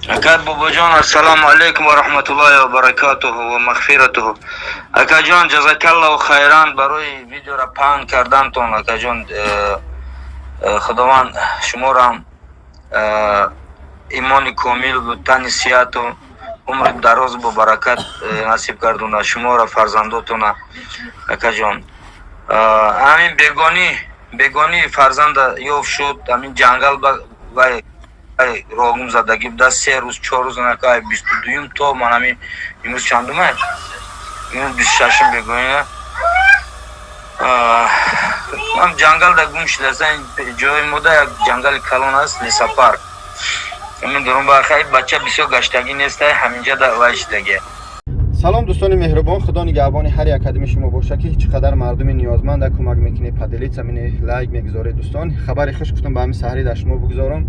Ака Бобоҷон, ассалому алайкум ва раҳматуллоҳи ва баракатуҳу ва мағфиратуҳу. Акаҷон, ҷазакаллоҳу хайран барои видеора паҳн кардантон, акаҷон. Худованд шуморо имони комил, тани сиҳату умри дароз бо баракат насиб гардонад шуморо, фарзандотона, акаҷон. Ҳамин бегонӣ фарзанда ёфт шуд. Ҳамин ҷангал вай рогум задагӣ буда 3 рӯз, 4 рӯз, нака 22-юм то ман ҳамин имрӯз чандума? Имрӯз 26-ум. Бегоҳӣ ман ҷангалда гум шудааст. Ҷои мода як ҷангали калон аст, лесопарк. Ҳамин дурун ба бача бисёр гаштагӣ неста, ҳаминҷа вай шудагия. Салом, дӯстони меҳрубон, худо нигаҳбони ҳар як қадами шумо боша, ки чӣ қадар мардуми ниёзманда кӯмак мекунед, поделиться мене, лайк мегузоред. Дӯстон, хабари хуш гуфтам ба ҳамин саҳри дар шумо бигузорам.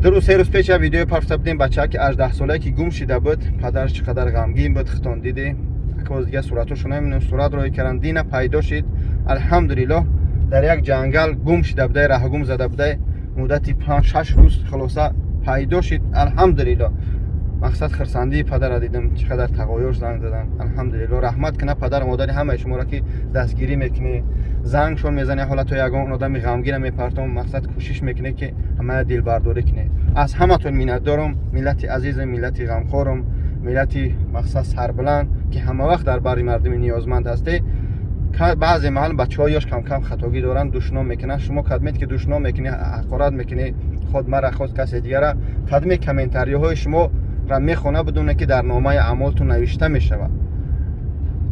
2 рӯз, 3 рӯз пеш як видео парфта будем, бачаки 18 солае ки гум шида буд, падараш чӣ қадар ғамгин буд, хитон диде. Боз дига суратҳошо намебинем, сурат роҳӣ кардан, дина пайдо шид, алҳамдулиллоҳ. Дар як ҷангал гум шида будай, раҳгум зада будай муддати 5-6 рӯз, хулоса пайдо шид, алҳамдулиллоҳ. Мақсад, хирсандии падара дидам, чӣ қадар тағоёш занг задан, алҳамдулиллоҳ. Раҳмат кина падару модари ҳамаи шуморо, ки дастгирӣ мекунӣ, зангшон мезанӣ, ҳолато ягон одами ғамгина мепартом, мақсад, кӯшиш мекунӣ, ки ҳамая дилбардорӣ кунӣ. Аз ҳаматон миннатдорам, миллати азизам, миллати ғамхорам, миллати, мақсад, сарбуланд, ки ҳама вақт дар бари мардуми ниёзманд ҳастед. Баъзе маҳал бачаҳо ёш камкам хатогӣ доранд, душном мекунанд. Шумо кадмед ки душном мекунӣ, ҳақорат мекунӣ, худ мара, худ касе дигара, кадме комментариҳои шумо ра мехона, бидоне ки дар номаи аъмолтон навишта мешавад.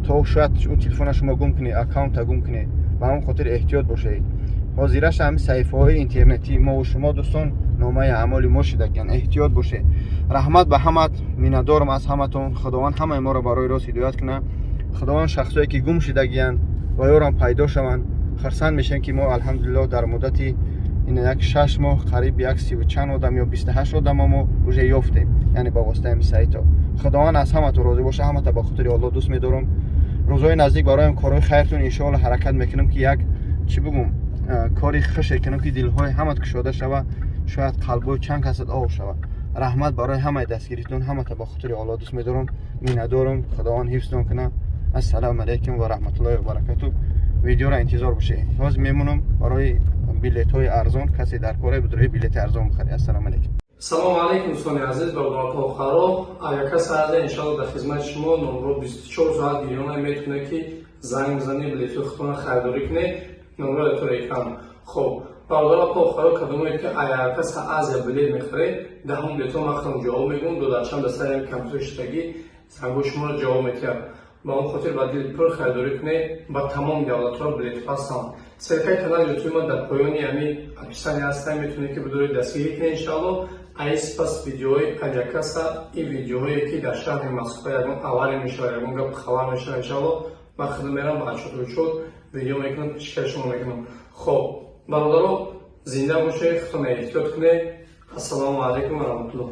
То шояд ӯ телефона шумо гум кунӣ, аккаунта гум кунӣ. Ба ҳамон хотир эҳтиёт бошед. Ҳозираша ҳамин саҳифаҳои интернетии мову шумо, дӯстон, номаи аъмоли мо шидагиян. Эҳтиёт бошед. Раҳмат ба ҳамат, миннатдорам аз ҳаматон. Худованд ҳамаи моро барои рост ҳидоят кунад. Худованд шахсое ки гум шидагиянд ва ёрам пайдо шаванд. Хурсанд мешавем, ки мо, алҳамдулиллоҳ, дар муддати ин як 6 моҳ қариб як сиву чанд одам ё 28 одама мо уже ёфтем, яъне ба воситаи ҳамин сайтҳо. Худованд аз ҳаматон розӣ боша. Ҳамата ба хотири Аллоҳ дӯст медорам. Рӯзҳои наздик бароям корҳои хайртон, иншоалло, ҳаракат мекунам, ки як чӣ бигӯм, кори хуше кунам, ки дилҳои ҳамат кушода шава, шояд қалбҳои чанд касат об шавад. Раҳмат барои ҳамаи дастгиритон. Ҳамата ба хотири Аллоҳ дӯст медорам, миннатдорам. Худованд ҳифзтон кунад. Ассалому алайкум ва раҳматуллоҳи ва баракату. Видеоро интизор бошед. Ҳозир мемонам барои билетҳои арзон. Касе дар кораи бидрои билети арзон бихаред. Ассалому алайкум. Салому алайкум, дӯстони азиз, бародарото, хоҳаро. Авиакасса Азия иншалло дар хизмати шумо. Номро 24 соат гирёна метавонед, ки занг бизанед, билетҳои худтонро харидорӣ кунед. Номро дар тори экран. Хоб, бародаро, хоҳаро, кадомое ки Авиакасса Азия билет мехаред, даҳум билетҳо ман худам ҷавоб мегӯм. Додарчам дар сари компютер шидагӣ, зангҳои шуморо ҷавоб медиҳад. Ба он хотир ба дили пур харидорӣ кунед. Ба тамоми давлатҳо билетҳо ҳастанд. Ссылкаи канали ютуби ман дар поёни ҳамин описание ҳастам, метавонед, ки бидоред, дастгирӣ кунед, иншалло. Ай сипас видеоҳои авиакасса и видеоҳое ки дар шаҳри Москва ягон авария мешавад, ягон гап хабар мешавад, иншалло, ман худам мерам ба отчёт видео мекунам, пешкаши шумо мекунам. Хоб, бародаро, зинда бошед, худтон эҳтиёт кунед. Ассалому алайкум ва раҳматуллоҳ.